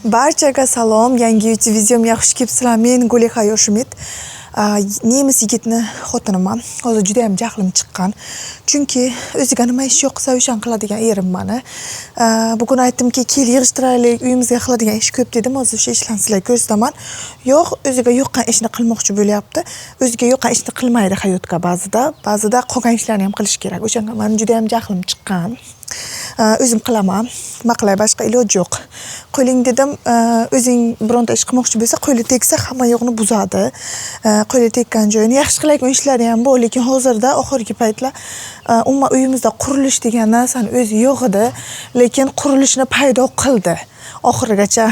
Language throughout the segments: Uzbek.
Barchaga salom, yangi YouTube videomga xush kelibsizlar. Men Guliha Yoshimit. Nemis yigitni xotiniman. Hozir juda ham jahlim chiqqan. Chunki o'ziga nima ish yoqsa o'shani qiladigan erim mani. Bugun aytdimki, kel yig'ishtiraylik, uyimizga qiladigan ish ko'p dedim. Hozir o'sha ishlarni sizlarga ko'rsataman. Yo'q, o'ziga yoqqan ishni qilmoqchi bo'lyapti. O'ziga yoqqan ishni qilmaydi hayotga ba'zida. Ba'zida qolgan ishlarni ham qilish kerak. O'shanga mani juda ham jahlim chiqqan. O'zim qilaman. Nima qilay, boshqa iloj yo'q. Qo'ling dedim, o'zing bironta ish qilmoqchi bo'lsa, qo'li tegsa hamma yo'qni buzadi. Qo'li tekkan joyini yaxshi qilayotgan ishlari ham bor, lekin hozirda oxirgi paytlar umuman uyimizda qurilish degan narsani o'zi yo'q edi, lekin qurilishni paydo qildi. Oxirigacha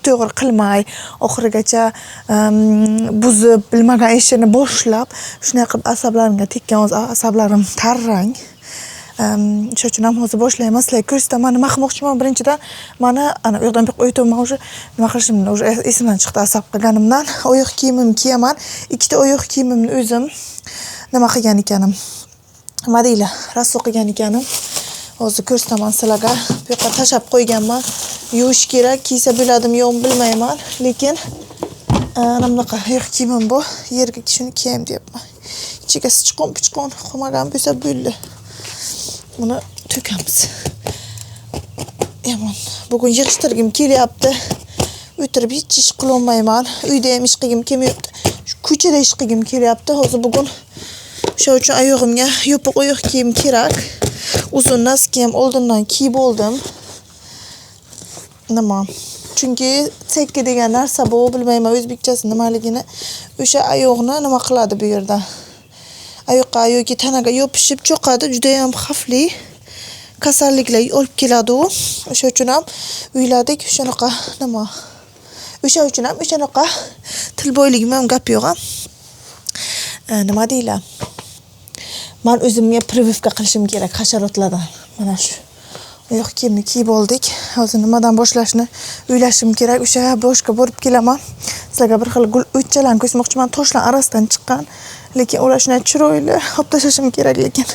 to'g'ri qilmay, oxirigacha buzib, bilmagan ishini boshlab, shunday qilib asablarimga tekkan, hozir asablarim tarrang. O'sha uchun ham hozir boshlayman, sizlarga ko'rsataman nima qilmoqchiman. Birinchidan mani ana u yoqdan bu yoqqa o'tyapman, уже nima qilishimni уже esimdan chiqdi asab qilganimdan. Oyoq kiyimimni kiyaman. Ikkita oyoq kiyimimni o'zim nima qilgan ekanim, nima deylar, rasvo qilgan ekanim. Hozir ko'rsataman sizlarga. Bu yoqqa tashlab qo'yganman. Yuvish kerak, kiysa bo'ladimi yo'qmi bilmayman, lekin ana bunaqa oyoq kiyimim bu. Yerga shuni kiyayim deyapman. Ichiga sichqon pichqon qolmagan bo'lsa bo'ldi. Buni to'kamiz. Yomon. Bugun yig'ishtirgim kelyapti. O'tirib hech ish qilolmayman. Uyda ham ish qilgim kelmayapti. Shu ko'chada ish qilgim kelyapti. Hozir bugun o'sha uchun oyog'imga yopiq oyoq kiyim kerak. Uzun носки ham oldindan kiyib oldim. Nima? Chunki Zecke degan narsa bu, bilmayman o'zbekchasi nimaligini. O'sha oyoqni nima qiladi bu yerda? Oyoqqa yoki tanaga yopishib cho'qadi, juda ham xavfli kasalliklar olib keladi u. O'sha uchun ham uyladik shunaqa nima. O'sha uchun ham o'shanaqa til boyligim ham gap yo'q a. Nima deylar? Man o'zimga прививка qilishim kerak hasharotlardan. Mana shu oyoq kiyimni kiyib oldik. Hozir nimadan boshlashni o'ylashim kerak. O'sha boshga borib kelaman. Sizlarga bir xil gul o'tchalarni ko'rsatmoqchiman. Toshlar orasidan chiqqan. Lekin ular shunday chiroyli, olib tashlashim kerak lekin.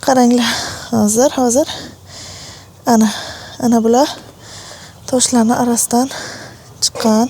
Qaranglar, hozir, hozir. Ana, ana bular toshlarni orasidan chiqqan.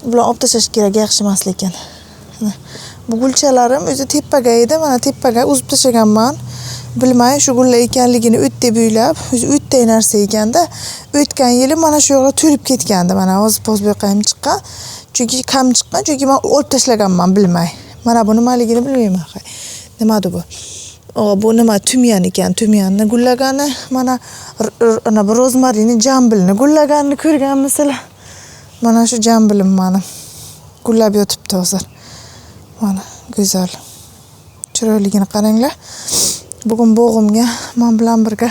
Bular olib tashlash kerak, yaxshi emas lekin. Bu gulchalarim o'zi tepaga edi, mana tepaga uzib tashlaganman. Bilmay shu gullar ekanligini o't deb o'ylab, o'zi o'tday narsa ekanda. O'tgan yili mana shu yoqqa to'lib ketgandi. Mana hozir bu yoqqa ham chiqqan. Chunki kam chiqqan, chunki men olib tashlaganman bilmay. Mana bu nimaligini bilmayman. Nimadir bu? O, bu nima tumyan ekan, tumyanni gullagani, mana ana bu rozmarinni, jambilni gullaganini ko'rganmisizlar? Mana shu jambilim mani gullab yotibdi hozir. Mana go'zal. Chiroyligini qaranglar. Bugun bog'imga men bilan birga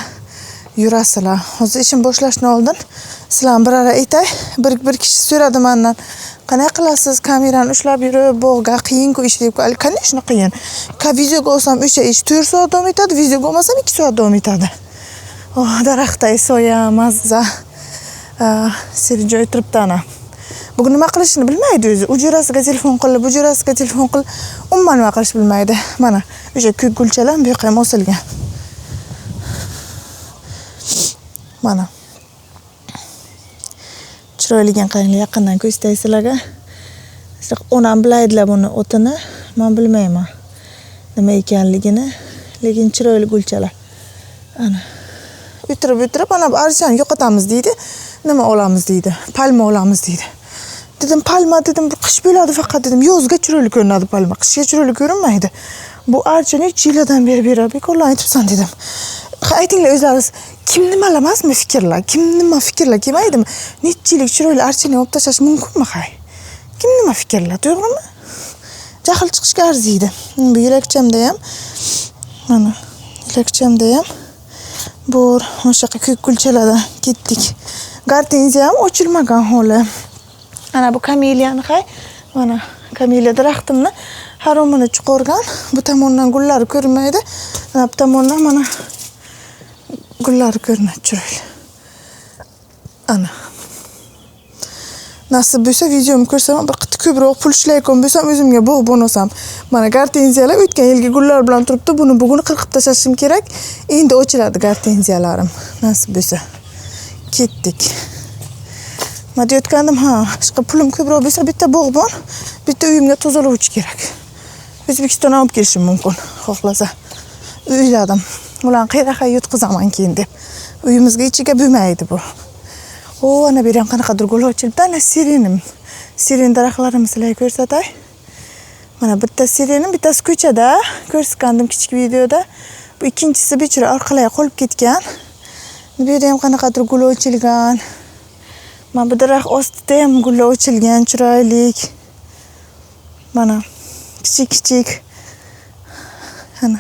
yurasizlar. Hozir ishim boshlashdan oldin sizlarni bir ara aytay. Bir kishi so'radi mendan. Qanday qilasiz kamerani ushlab yurib bog'ga, qiyin-ku ish deb. Конечно, qiyin. Videoga olsam o'sha ish 4 soat davom etadi, videoga olmasam 2 soat davom etadi. Oh, daraxtdagi soya, mazza. Sevinch o'tiribdi ana. Bugun nima qilishini bilmaydi o'zi. U jo'rasiga telefon qilib, bu jo'rasiga telefon qilib, umuman nima qilishni bilmaydi. Mana o'sha ko'k gulchalar bu yoqqa ham osilgan. Mana. Chiroyligini qaranglar, yaqindan ko'rsatay sizlarga. Onam biladilar buni o'tini, men bilmayman nima ekanligini, lekin chiroyli gulchalar. Ana. O'tirib, o'tirib, ana bu archani yo'qotamiz deydi. Nima olamiz deydi. Palma olamiz deydi. Dedim, palma dedim, bu qish bo'ladi faqat dedim. Yozga chiroyli ko'rinadi palma, qishga chiroyli ko'rinmaydi. Bu archa necha yillardan beri beradi, bekorlar aytibsan dedim. Ha, aytinglar o'zlaringiz, kim nimalamasmi fikrlar? Kim nima fikrlar kelmaydimi? Necha yillik chiroyli archani olib tashlash mumkinmi hay? Kim nima fikrlar, to'g'rimi? Jahl chiqishga arziydi. Bu yo'lakchamda ham, mana yo'lakchamda ham bor, o'sha yoqqa ko'k gulchalardan ketdik. Gortenziya ham ochilmagan holi. Ana bu kameliyani hay, mana kameliya daraxtimni haromini chiqargan. Bu tomondan gullari ko'rinmaydi. Mana bu tomondan mana gullari ko'rinadi chiroyli. Ana. Nasib bo'lsa, videomni ko'rsaman, bir qiti ko'proq pul ishlayotgan bo'lsam, o'zimga bog'bon olsam. Mana gortenziyalar o'tgan yilgi gullar bilan turibdi. Buni bugun qirqib tashlashim kerak. Endi ochiladi gortenziyalarim. Nasib bo'lsa. Ketdik. Nima deyotgandim? Ha, boshqa pulim ko'proq bo'lsa, bitta bog'bon, bitta uyimga tozalovchi kerak. O'zbekistondan olib kelishim mumkin, xohlasa. O'yladim. Ularni qayerga yutqizaman keyin deb. Uyimizga ichiga bo'lmaydi bu. O, ana bu yerda ham qanaqadir gul ochilibdi. Ana сирень im. Сирень daraxtlarimni sizlarga ko'rsatay. Mana bitta сирень im, bittasi ko'chada ko'rsatgandim kichik videoda. Bu ikkinchisi bechora orqalay qolib ketgan. Bu yerda ham qanaqadir gul ochilgan. Mana bu daraxt ostida ham gullar ochilgan, chiroyli. Mana kichik kichik. Ana.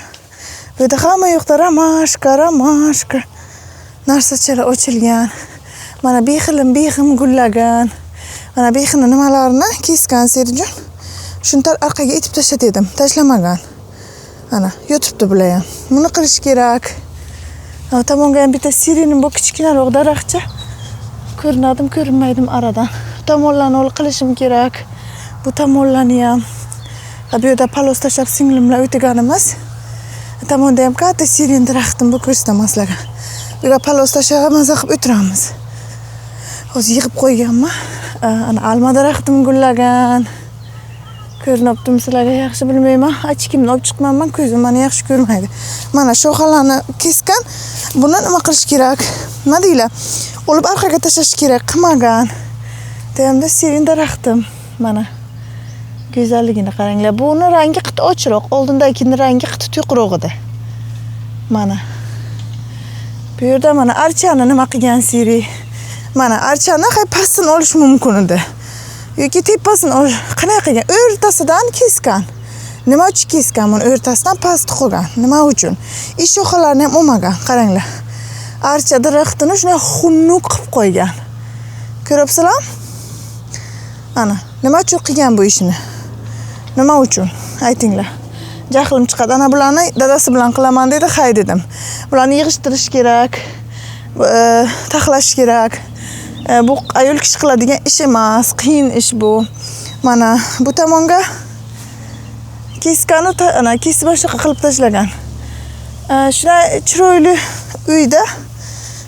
Bu yerda hamma yoqda ромашка, ромашка. Narsachalar ochilgan. Mana bexilim bexim gullagan. Mana bexini nimalarini kesgan Serjon. Shuni orqaga itib tashla dedim, tashlamagan. Ana, yotibdi bular ham. Buni qilish kerak. Ha, tomonga ham bitta сирень im bu kichkinaroq daraxtcha. Ko'rinadimi, ko'rinmaydimi aradan. Bu tomonlarni olib qilishim kerak. Bu tomonlarni ham. Ha, bu yerda palos tashlab singlim bilan o'tganimiz. Bu tomonda ham katta сирень daraxtim bu, ko'rsataman sizlarga. Bu yerga palos tashlab maza qilib o'tiramiz. Hozir yig'ib qo'yganman. Ana alma daraxtim gullagan. Ko'rinyaptimi sizlarga, yaxshi bilmayman. Очки mni olib chiqmanman, ko'zim mani yaxshi ko'rmaydi. Mana shoxalarni kesgan. Buni nima qilish kerak? Nima deylar? Olib orqaga tashlash kerak, qilmagan. Deyamda сирень daraxtim. Mana. Go'zalligini qaranglar. Buni rangi qit ochiqroq, oldindagini rangi qit to'qroq edi. Mana. Bu yerda mana archani nima qilgan Siri. Mana archani hay pastini olish mumkin edi. Yoki tepasini olish qanday qilgan? O'rtasidan kesgan. Nima uchun kesgan buni? O'rtasidan past qolgan. Nima uchun? Ish shoxalarini ham olmagan. Qaranglar. Archa daraxtini shunday xunuk qilib qo'ygan. Ko'ryapsizlarmi? Ana, nima uchun qilgan bu ishni? Nima uchun? Aytinglar. Jahlim chiqadi. Ana bularni dadasi bilan qilaman dedi, hay dedim. Bularni yig'ishtirish kerak, taxlash kerak. Bu ayol kishi qiladigan ish emas, qiyin ish bu. Mana bu tomonga keskani ana kesib shunaqa qilib tashlagan. Shunday chiroyli uyda,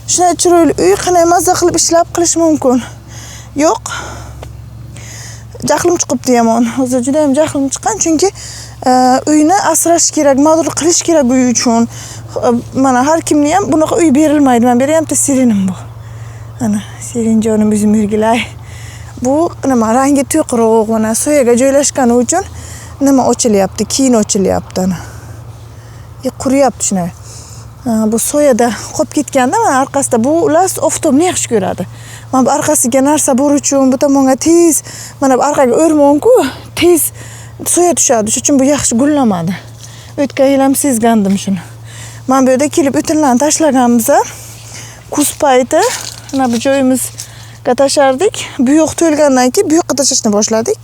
shunday chiroyli uy qanday mazza qilib ishlab qilish mumkin? Yo'q. Jahlim chiqibdi yomon. Hozir juda ham jahlim chiqqan, chunki uyni asrash kerak, nimadir qilish kerak uy uchun. Mana har kimni ham bunaqa uy berilmaydi. Mana bu yerda ham bitta сирень im bu. Ana сирень jonim o'zim yurgilay. Bu nima rangi to'qroq, mana soyaga joylashgani uchun nima ochilyapti, keyin ochilyapti ana. Quriyapti shunday. Bu soyada qolib ketganda mana orqasida bu ular oftobni yaxshi ko'radi. Mana bu orqasiga narsa bor uchun bu tomonga tez, mana bu orqaga o'rmon-ku, tez soya tushadi. Shuning uchun bu yaxshi gullamadi. O'tgan yil ham sezgandim shuni. Mana bu yerda kelib o'tinlarni tashlaganmiz. Kuz payti mana bu joyimizga tashlardik. Bu yoq to'lgandan keyin bu yoqqa tashlashni boshladik.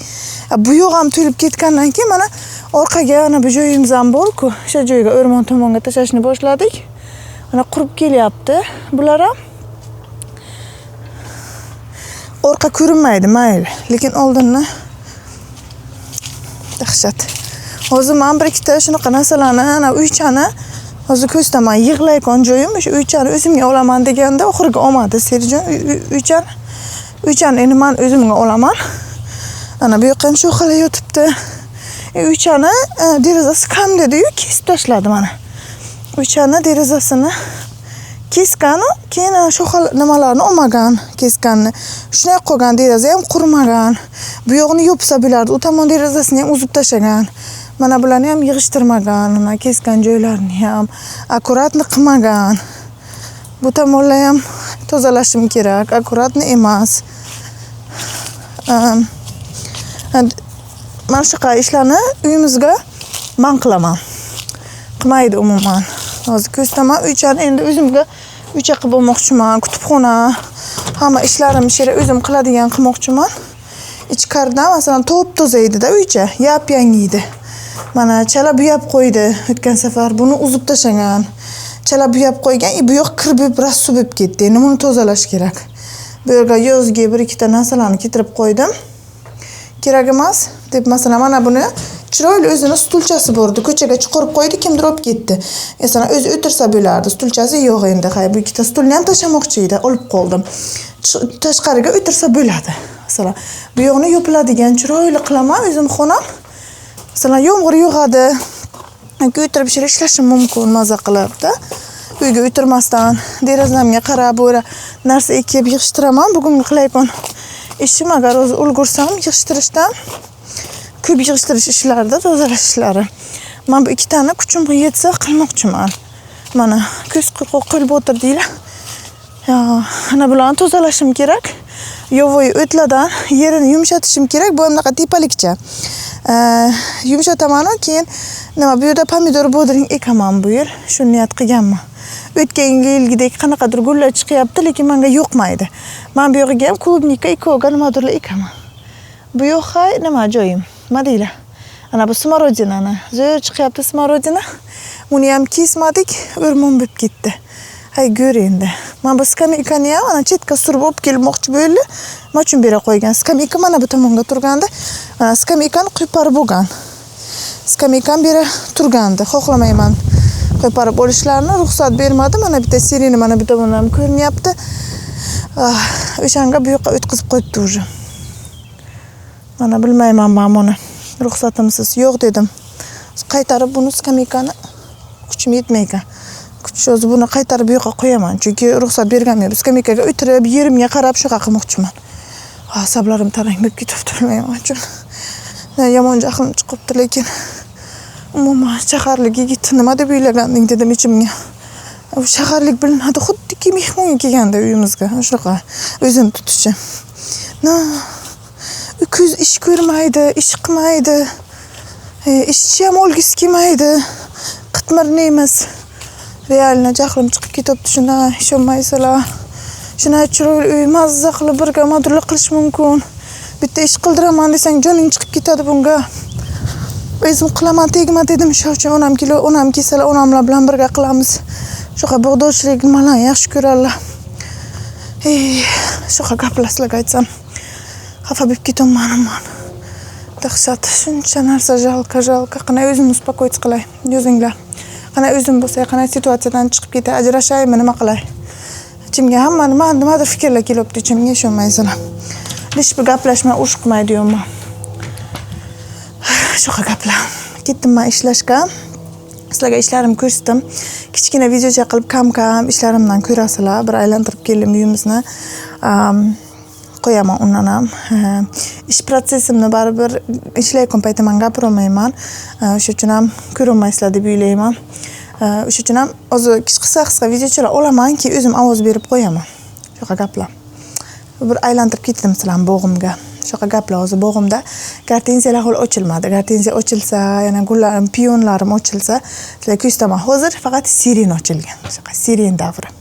Bu yoq ham to'lib ketgandan keyin mana orqaga mana bu joyimiz ham bor-ku, o'sha joyga o'rmon tomonga tashlashni boshladik. Mana qurib kelyapti bular ham. Orqa ko'rinmaydi, mayli, lekin oldinni dahshat. Hozir men bir ikkita shunaqa narsalarni, ana uychani hozir ko'rsataman. Yig'layotgan joyim o'sha uychani o'zimga olaman deganda oxiriga olmadi Serjon uychani. Uychani endi men o'zimga olaman. Ana bu yoqqa ham shoxalar yotibdi. Uychani derazasi kam dedi-yu, kesib tashladi mana. Uychani derazasini keskanu, keyin shoxa nimalarni olmagan, kesganni. Shunday qolgan, deraza ham qurmagan. Bu yog'ini yopsa bo'lardi. U tomon derazasini ham uzib tashlagan. Mana bularni ham yig'ishtirmagan, mana kesgan joylarini ham аккуратно qilmagan. Bu tomonlar ham tozalashim kerak, аккуратно emas. Mana shunaqa ishlarni uyimizga man qilaman. Qilmaydi umuman. Hozir ko'rsataman uychani, endi o'zimga uycha qilib olmoqchiman. Kutubxona, hamma ishlarimni shu yerda o'zim qiladigan qilmoqchiman. Ichkaridan masalan top-toza edi-da uycha, yap-yangi edi. Mana chala buyab qo'ydi o'tgan safar, buni uzib tashlagan. Chala buyab qo'ygan, bu yoq kir bo'lib, rasvo bo'lib ketdi. Endi buni tozalash kerak. Bu yerga yozgi bir ikkita narsalarni keltirib qo'ydim. Kerak emas deb, masalan, mana buni chiroyli o'zini stulchasi bor edi. Ko'chaga chiqarib qo'ydi, kimdir olib ketdi. Masalan, o'zi o'tirsa bo'lardi. Stulchasi yo'q endi. Hay, bu ikkita stulni ham tashlamoqchi edi, olib qoldim. Tashqariga o'tirsa bo'ladi. Masalan, bu yoqni yopiladigan chiroyli qilaman o'zim xonam. Masalan, yomg'ir yog'adi. Yoki o'tirib ishlashim mumkin maza qilib-da. Uyga o'tirmasdan derazamga qarab bu narsa ekib yig'ishtiraman. Bugungi qilayotgan ishim, agar o'zi ulgursam yig'ishtirishdan, ko'p yig'ishtirish ishlarida, tozalash ishlari. Man bu ikkitani kuchim yetsa qilmoqchiman. Mana ko'z qo'l botirdinglar. Ya, ana bularni tozalashim kerak. Yovvoyi o'tlardan yerini yumshatishim kerak. Bu bunaqa tepalikcha. Yumshataman, keyin nima, bu yerda pomidor, bodring ekaman bu yil. Shu niyat qilganman. O'tgan yilgidek qanaqadir gullar chiqyapti, lekin menga yoqmaydi. Man bu yog'iga ham клубника, ikoga nimadirlar ekaman. Bu yoq hay nima joyim? Nima deylar? Ana bu смородина ni. Zo'r chiqyapti смородина. Uni ham kesmadik, o'rmon bo'lib ketdi. Hay, ko'r endi. Mana bu skameykani ham ana chetga surib olib kelmoqchi bo'ldi. Nima uchun bera qo'ygan? Skameyka mana bu tomonga turgandi. Mana skameykani qo'yib bo'lgan. Skameykani bera turgandi. Xohlamayman qo'yib olishlarini, ruxsat bermadi. Mana bitta сирень mana bu tomondan ham ko'rinyapti. Ah, o'shanga bu yoqqa o'tkazib qo'yibdi уже. Mana bilmayman man buni. Ruxsatimsiz yo'q dedim. Qaytarib buni skameykani kuchim yetmay ekan. Kuch o'zi buni qaytarib bu yoqqa qo'yaman. Chunki ruxsat berganim yo'q. Skameykaga o'tirib, yerimga qarab shunaqa qilmoqchiman. Asablarim tarang bo'lib ketyapti, bilmayman uchun. Yomon jahlim chiqibdi, lekin umuman shaharlik yigit nima deb o'ylaganding dedim ichimga. U shaharlik bilinadi, xuddiki mehmonga kelganda uyimizga. Shunaqa o'zini tutishi. Na, ko'z ish ko'rmaydi, ish qilmaydi. Ishchi ham olgisi kelmaydi. Qitmir nemis. Реально jahlim chiqib ketyapti shundan, ishonmaysizlar. Shunday chiroyli uy, mazza qilib birga nimadirlar qilish mumkin. Bitta ish qildiraman desang, joning chiqib ketadi bunga. O'zim qilaman, tegma dedim. Shu uchun onam kelib, onam kelsalar, onamlar bilan birga qilamiz. Shunaqa bug'doshlik nimalarni yaxshi ko'radilar. Ey, shunaqa gaplar sizlarga aytsam, xafa bo'lib ketyapman man. Dahshat, shuncha narsa жалко, жалко. Qanday o'zimni успокоить qilay? Yozinglar. Qanday o'zim bo'lsa, qanday situatsiyadan chiqib ketay, ajrashaymi, nima qilay? Ichimga hamma nima nimadir fikrlar kelyapti ichimga, ishonmaysizlar. Hech bir gaplashmay, urush qilmay deyapman. Shunaqa gaplar. Ketdim man ishlashga. Sizlarga ishlarimni ko'rsatdim. Kichkina videocha qilib kam-kam ishlarimdan ko'rasizlar. Bir aylantirib keldim uyimizni. Qo'yaman undan ham. Ish protsessimni baribir ishlayotgan paytda man gapirolmayman. O'sha uchun ham ko'rolmaysizlar deb o'ylayman. O'sha uchun ham hozir qisqa qisqa videochalar olaman, keyin o'zim ovoz berib qo'yaman. Shunaqa gaplar. Bir aylantirib ketdim sizlarni bog'imga. Shunaqa gaplar. Hozir bog'imda gortenziyalar hali ochilmadi. Gortenziya ochilsa, yana gullarim, pionlarim ochilsa, sizlarga ko'rsataman. Hozir faqat сирень ochilgan. Shunaqa сирень davri.